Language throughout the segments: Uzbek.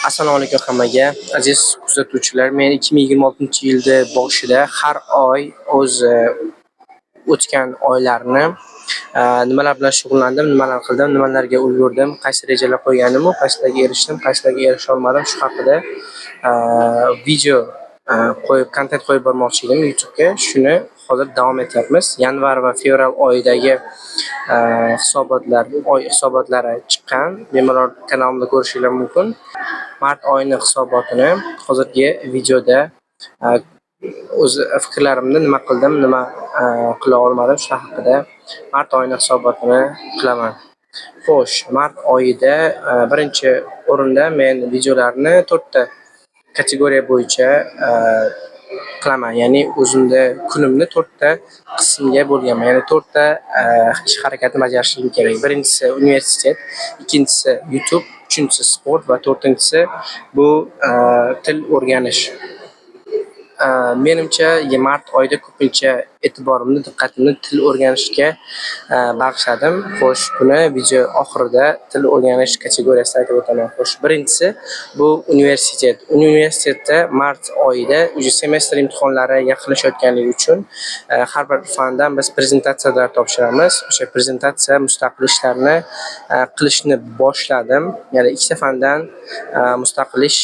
Assalomu alaykum hammaga, aziz kuzatuvchilar. Men 2026-yilda boshida har oy o'z o'tgan oylarni nimalar bilan shug'ullandim, nimalar qildim, nimalarga ulgurdim, qaysi rejalar qo'yganimu, qaysilarga erishdim, qaysilarga erisha olmadim, shu haqida video qo'yib, kontent qo'yib bormoqchi edim YouTube'ga. Shuni hozir davom etyapmiz. Yanvar va fevral oyidagi hisobotlar, oy hisobotlari chiqqan. Bemalol kanalimda ko'rishinglar mumkin. Mart oyini hisobotini hozirgi videoda o'z fikrlarimni, nima qildim, nima qila olmadim, shu haqida mart oyini hisobotini qilaman. Xo'sh, mart oyida birinchi o'rinda men videolarni to'rtta kategoriya bo'yicha qilaman. Ya'ni o'zimda kunimni to'rtta qismga bo'lganman. Ya'ni to'rtta ish harakatni bajarishim kerak. Birinchisi universitet, ikkinchisi YouTube, uchinchisi sport va to'rtinchisi bu til o'rganish. Menimcha, mart oyida ko'pincha e'tiborimni, diqqatimni til o'rganishga bag'ishladim. Xo'sh, buni video oxirida til o'rganish kategoriyasida aytib o'taman. Xo'sh, birinchisi bu universitet. Universitetda mart oyida уже semestr imtihonlari yaqinlashayotganligi uchun har bir fandan biz prezentatsiyalar topshiramiz. O'sha prezentatsiya, mustaqil ishlarni qilishni boshladim. Ya'ni ikkita fandan mustaqil ish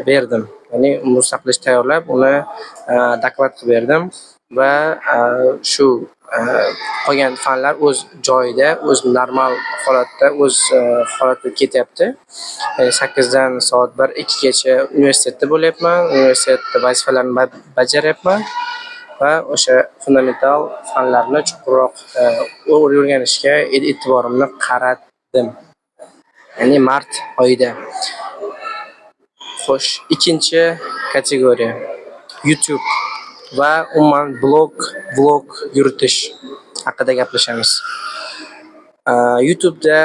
berdim. Ya'ni mustaqil ish tayyorlab, uni doklad qilib berdim va shu qolgan fanlar o'z joyida, o'z normal holatda, o'z holatida ketyapti. 8dan soat 1-2gacha universitetda bo'lyapman. Universitetda vazifalarni bajaryapman va o'sha fundamental fanlarni chuqurroq o'rganishga e'tiborimni qaratdim. Ya'ni mart oyida. Xo'sh, ikkinchi kategoriya YouTube va umuman blog, vlog yuritish haqida gaplashamiz. YouTube'da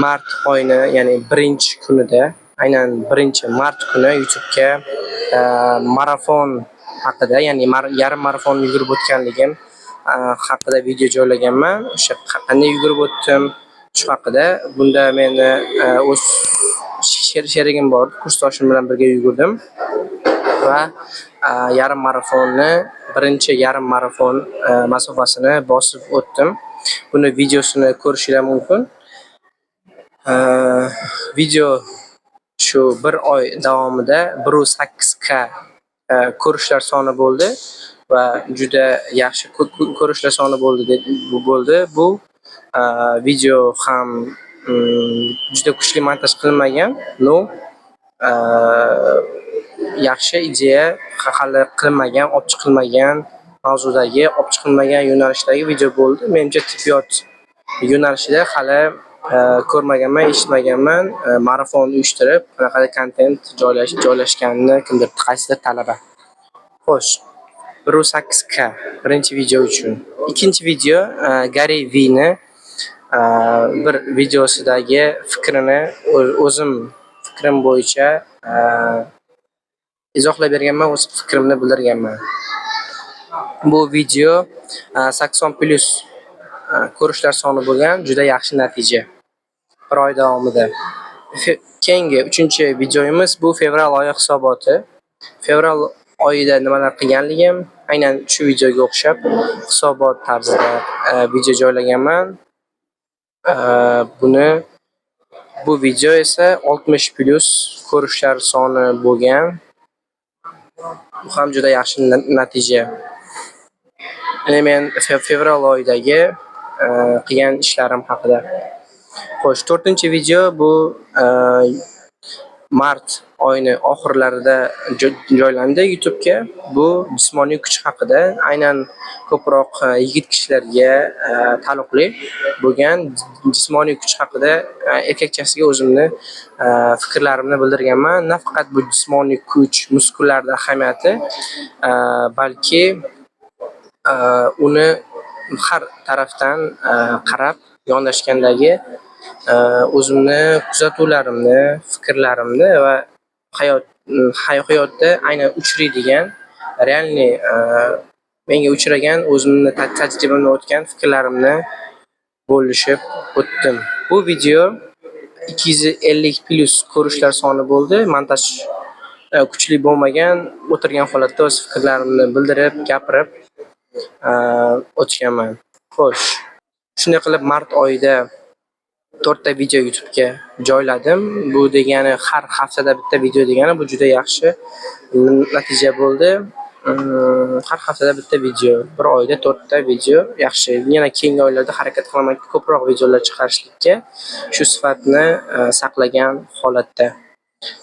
mart oyini, ya'ni birinchi kunida, aynan 1-mart kuni YouTube'ga marafon haqida, ya'ni yarim marafon yugurib o'tganligim haqida video joylaganman. O'sha qanday yugurib o'tdim, shu haqida. Bunda meni o'z sherigim bor, kursdoshim bilan birga yugurdim va yarim marafonni, birinchi yarim marafon masofasini bosib o'tdim. Buni videosini ko'rishinglar mumkin. Video shu bir oy davomida 1,8K ko'rishlar soni bo'ldi va juda yaxshi ko'rishlar soni bo'ldi deb bo'ldi. Bu video ham juda kuchli montaj qilinmagan, но yaxshi ideya, hali qilinmagan, olib chiqilmagan mavzudagi, olib chiqilmagan yo'nalishdagi video bo'ldi. Menimcha, tibbiyot yo'nalishida hali ko'rmaganman, eshitmaganman. Marafon uyushtirib, bunaqa kontent joylashganini kimdir, qaysidir talaba. Xo'sh, 1,8K birinchi video uchun. Ikkinchi video Gari Vini bir videosidagi fikrini o'zim fikrim bo'yicha izohlab berganman, o'z fikrimni bildirganman. Bu video 80+ ko'rishlar soni bo'lgan, juda yaxshi natija bir oy davomida. Keyingi uchinchi videomiz bu fevral oyi hisoboti. Fevral oyida nimalar qilganligim, aynan shu videoga o'xshab hisobot tarzida video joylaganman. Buni bu video esa 60+ ko'rishlar soni bo'lgan. Bu ham juda yaxshi natija. Ya'ni men fevral oyidagi qilgan ishlarim haqida. Xo'sh, to'rtinchi video bu mart oyini oxirlarida joylandi YouTube'ga. Bu jismoniy kuch haqida, aynan ko'proq yigit kishilarga taalluqli bo'lgan jismoniy kuch haqida erkakchasiga o'zimni fikrlarimni bildirganman. Nafaqat bu jismoniy kuch, muskullarni ahamiyati, balki uni har tarafdan qarab yondashgandagi o'zimni kuzatuvlarimni, fikrlarimni va hayotda aynan uchraydigan реальный menga uchragan, o'zimni tajribamdan o'tgan fikrlarimni bo'lishib o'tdim. Bu video 250 plyus ko'rishlar soni bo'ldi. Montaj kuchli bo'lmagan, o'tirgan holatda o'z fikrlarimni bildirib, gapirib o'tganman. Xo'sh, shunday qilib mart oyida 4 ta video YouTube'ga joyladim. Bu degani har haftada bitta video degani, bu juda yaxshi natija bo'ldi. Har haftada bitta video, bir oyda 4 ta video yaxshi. Yana keyingi oylarda harakat qilamanki, ko'proq videolar chiqarishlikka, shu sifatni saqlagan holatda.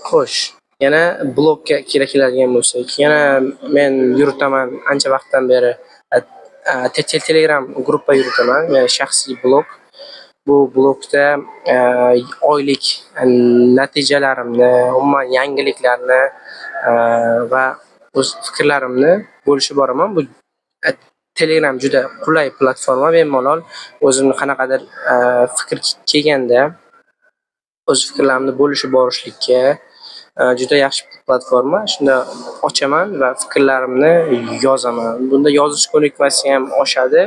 Xo'sh, yana blogga keladigan bo'lsak, yana men yuritaman ancha vaqtdan beri Telegram gruppa yuritaman, ya'ni shaxsiy blog. Bu blogda oylik natijalarimni, umuman yangiliklarni va o'z fikrlarimni bo'lishib boraman. Bu Telegram juda qulay platforma, bemalol o'zimni qanaqadir fikr kelganda o'z fikrlarimni bo'lishib borishlikka juda yaxshi platforma. Shunda ochaman va fikrlarimni yozaman. Bunda yozish ko'nikmasi ham oshadi.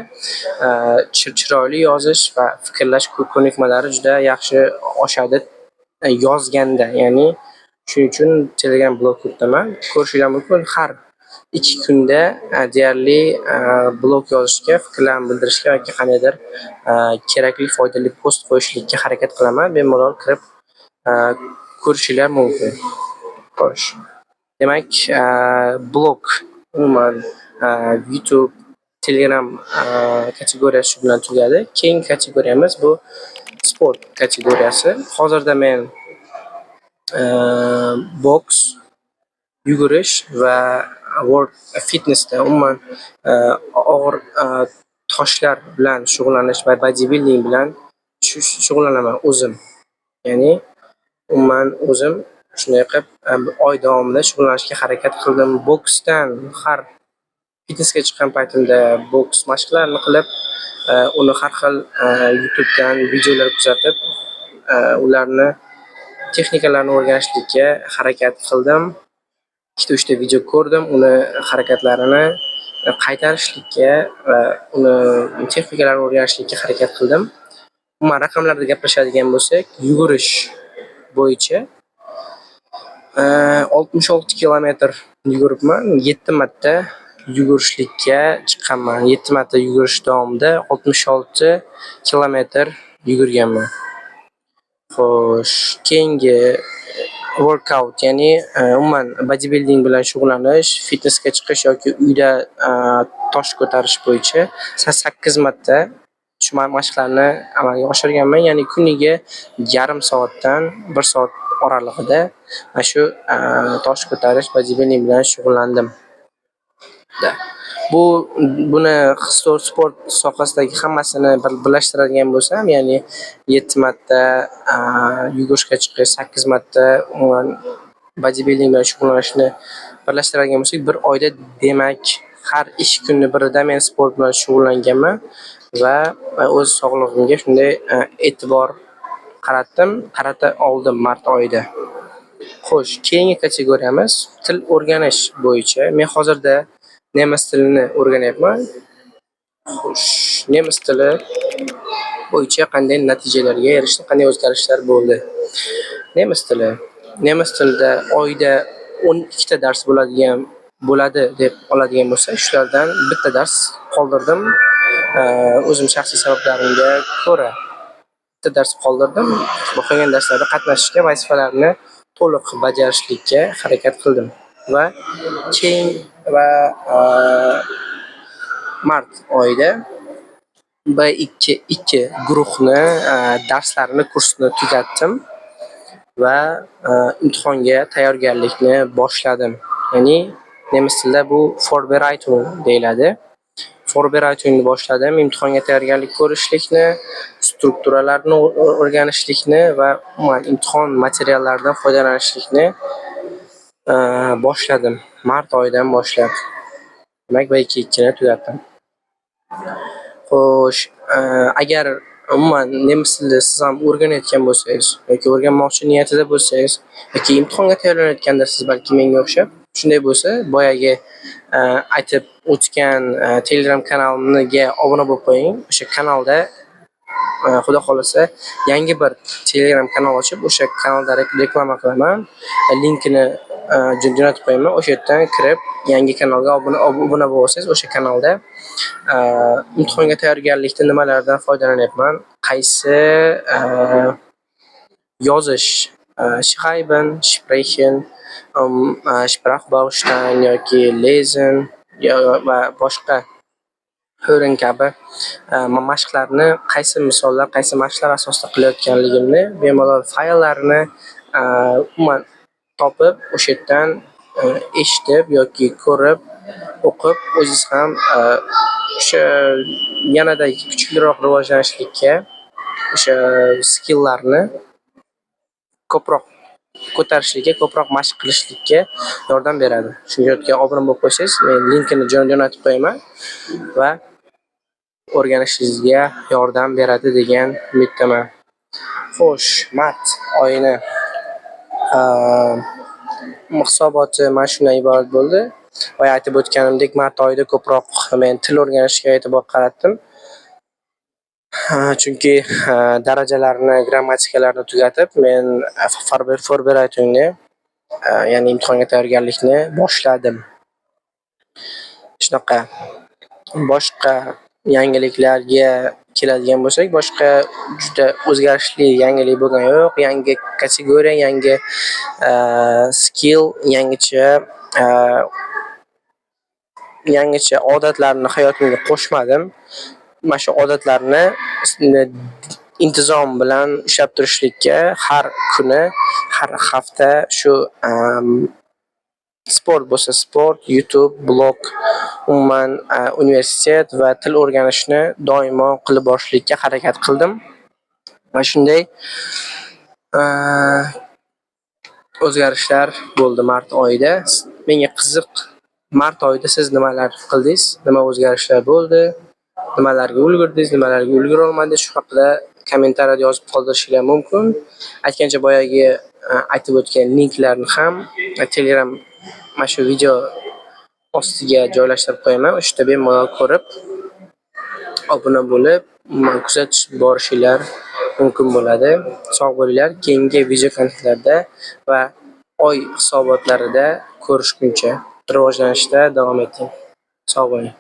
Chiroyli yozish va fikrlash ko'nikmalari juda yaxshi oshadi yozganda, ya'ni shuning uchun Telegram blog yuritaman. Ko'rishinglar mumkin, har 2 kunda deyarli blog yozishga, fikrlarimni bildirishga yoki qandaydir kerakli, foydali post qo'yishlikka harakat qilaman. Bemalol kirib ko'rishinglar mumkin. Xo'sh, demak, blog, umuman YouTube, Telegram kategoriyasi shu bilan tugadi. Keyingi kategoriyamiz bu sport kategoriyasi. Hozirda men boks, yugurish va world fitnessda, umuman og'ir toshlar bilan shug'ullanish va bodybuilding bilan shug'ullanaman o'zim. Ya'ni umuman o'zim shunday qilib oy davomida shug'ullanishga harakat qildim. Boksdan har fitnessga chiqqan paytimda boks mashqlarini qilib, uni har xil YouTubedan videolar kuzatib, ularni texnikalarini o'rganishlikka harakat qildim. Ikkita, uchta video ko'rdim, uni harakatlarini qaytarishlikka va uni texnikalarini o'rganishlikka harakat qildim. Umuman raqamlarda gaplashadigan bo'lsak, yugurish bo'yicha 66 kilometr yuguribman, 7 marta yugurishlikka chiqqanman. 7 marta yugurish davomida 66 kilometr yugurganman. Xo'sh, keyingi workout, ya'ni umuman bodybuilding bilan shug'ullanish, fitnessga chiqish yoki uyda tosh ko'tarish bo'yicha 8 marta shu mashqlarni amalga oshirganman. Ya'ni kuniga yarim soatdan 1 soat oralig'ida mana shu tosh ko'tarish, bodybuilding bilan shug'ullandim. Buni sport sohasidagi hammasini birlashtiradigan bo'lsam, ya'ni 7 marta yugurishga chiqish, 8 marta umuman bodybuilding bilan shug'ullanishni birlashtiradigan bo'lsak, bir oyda, demak, har 2 kunni birida men sport bilan shug'ullanganman va o'z sog'lig'imga shunday e'tibor qaratdim, qarata oldim mart oyida. Xo'sh, keyingi kategoriyamiz til o'rganish bo'yicha. Men hozirda nemis tilini o'rganyapman. Xo'sh, nemis tili bo'yicha qanday natijalarga erishdim, qanday o'zgarishlar bo'ldi? Nemis tili. Nemis tilida oyda 12 ta dars bo'ladigan bo'ladi deb oladigan bo'lsak, shulardan bitta dars qoldirdim. O'zim shaxsiy sabablarimga ko'ra bitta dars qoldirdim. Qolgan darslarda qatnashishga, vazifalarni to'liq bajarishlikka harakat qildim va keyin va mart oyida B2 2 guruhni darslarini, kursni tugatdim va imtihonga tayyorgarlikni boshladim. Ya'ni nemis tilida bu Vorbereitung deyiladi. Vorbereitungni boshladim, imtihonga tayyorgarlik ko'rishlikni, strukturalarni o'rganishlikni va umuman imtihon materiallaridan foydalanishlikni boshladim mart oyidan boshlab. Demak, B2 2ni tugatdim. Xo'sh, agar umuman nemis tilini siz ham o'rganayotgan bo'lsangiz yoki o'rganmoqchi niyatida bo'lsangiz yoki imtihonga tayyorlanayotgandirsiz, balki menga o'xshab, shunday bo'lsa, boyagi aytib o'tgan Telegram kanalimga obuna bo'lib qo'ying. O'sha kanalda Xudo xohlasa, yangi bir Telegram kanal ochib, o'sha kanalda reklama qilaman. Linkini jo'natib qo'yaman. O'sha yerdan kirib, yangi kanalga obuna bo'lsangiz, o'sha kanalda imtihonga tayyorgarlikda nimalardan foydalanyapman, qaysi yozish, schreiben, sprechen, Sprachbaustein yoki lesen va boshqa hören kabi mashqlarni qaysi misollar, qaysi mashqlar asosida qilayotganligimni bemalol fayllarni umuman topib, o'sha yerdan eshitib yoki ko'rib, o'qib, o'zingiz ham o'sha yanada kuchliroq rivojlanishlikka, o'sha skilllarni ko'proq ko'tarishlikka, ko'proq mashq qilishlikka yordam beradi. Shu yerga obuna bo'lib qo'ysangiz, men linkini jo'natib qo'yaman va o'rganishingizga yordam beradi degan umiddaman. Xo'sh, mart oyini hisoboti mana shundan iborat bo'ldi. Boya aytib o'tganimdek, mart oyida ko'proq men til o'rganishga e'tibor qaratdim. Chunki darajalarni, grammatikalarni tugatib, men Vorbereitungni, ya'ni imtihonga tayyorgarlikni boshladim. Shunaqa. Boshqa yangiliklarga keladigan bo'lsak, boshqa juda o'zgarishli yangilik bo'lgani yo'q. Yangi kategoriya, yangi skill, yangicha odatlarni hayotimga qo'shmadim. Mana shu odatlarni intizom bilan ushlab turishlikka har kuni, har hafta shu sport bo'lsa sport, YouTube, blog, umuman universitet va til o'rganishni doimo qilib borishlikka harakat qildim. Va shunday o'zgarishlar bo'ldi mart oyida. Menga qiziq, mart oyida siz nimalar qildingiz? Nima o'zgarishlar bo'ldi? Nimalarga ulgurdingiz, nimalarga ulgura olmadingiz? Shu haqida kommentariyada yozib qoldirishinglar mumkin. Aytgancha, boyagi aytib o'tgan linklarni ham Telegram mana shu video ostiga joylashtirib qo'yaman. O'sha yerda bemalol ko'rib, obuna bo'lib, umuman kuzatishib borishinglar mumkin bo'ladi. Sog' bo'linglar. Keyingi video kontentlarda va oy hisobotlarida ko'rishguncha rivojlanishda davom eting. Sog' bo'ling.